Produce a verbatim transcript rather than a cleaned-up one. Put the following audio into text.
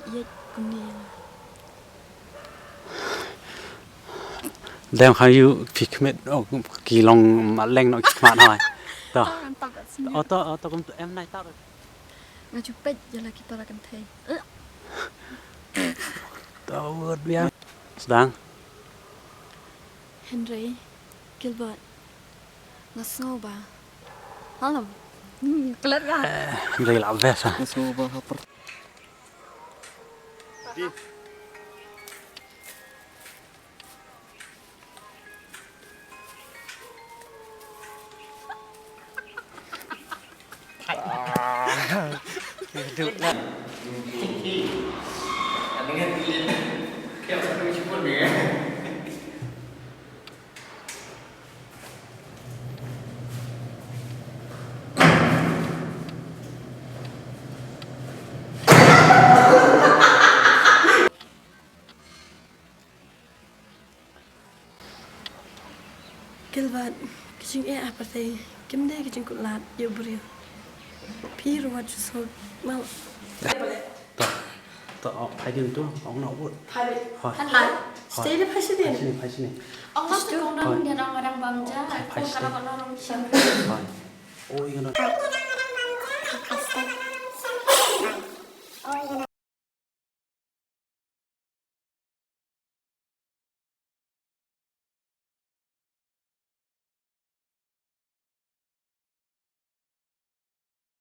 Ïeit kumne. Dem kha ïu phi khmih, oh, ki long maleng noh ki khmat hoi. To. Auto, auto kum to em nai ta. Nga ju peit ïa la ki para kynthei. To word biang. Sdang. Hynrei Gilbert, nga sngew ba. Halo. Hmm, klet ba. Hynrei la best ha. Nga sngew ba ha per- Gilbert, ka jingeh ha pyrthei kim dei ka jingkut lad ïa u briew. Phi ruh wat ju sngewbha. To, to, oh, phai din to, ong na wut. Phai. Phai. Stay da phai sha din. Phai sha din, phai sha din. Ong na tu kong don dia dang madang bang ja. Phai sha din. Phai. Oh, you know.